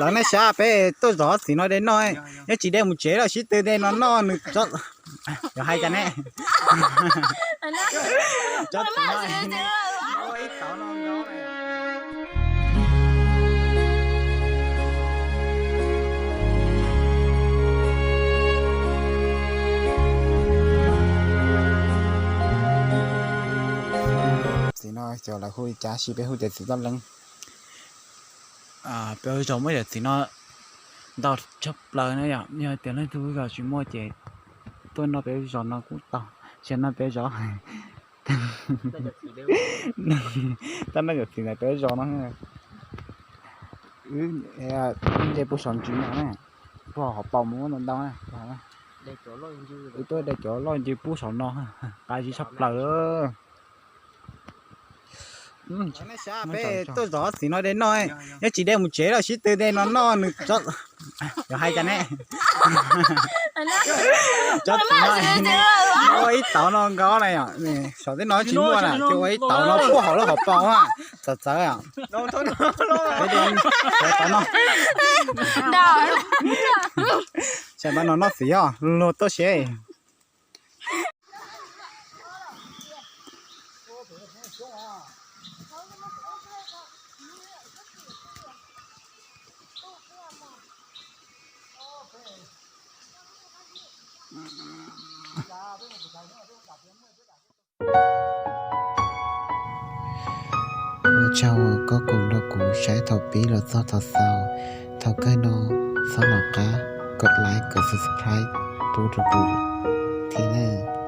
Thaum nej sab peb tuaj zov txiv no de noj, nyob tsis de mus tsev los sib tw de no noj nws. Yog hais cas ne? Tsob txiv no ua ib tauv no nkaus. Txiv no xyov lawv hu li cas, sis peb hu tias txiv toj leeb. Peb ua zos muaj yam txiv no ntau tshaj plaws na yom. Yog tias leej twg zos tsis muaj ces tuaj noj peb zos no kuj tau, tsis noj peb zos. Tuaj noj yam txiv ntawm peb zos no. Wb nce puag saum ntsis no na, puag hauv paus mus ntau ntau na. Wb tuaj de cov loj ncw puag saum no, qab zib tshaj plaws. Peb tuaj zov txiv no de noj, nyob tsis de mus tsev los sib tw de no noj nws. Yog hais cas ne? Tsob txiv no ua ib tauv no nkaus na yom. Saum tej no tsis muaj na, ces ua ib tauv no puag hauv lub hauv paus na, txawv txawv. Saum no noj txiv os, luag tuaj seb. Ua tsaug uas koj koom nrog kuv saib thaum pib los txog thaum xaus. Thaum kawg no txhob nco qab kom like kom subscribe pub rau kuv thiab nawb.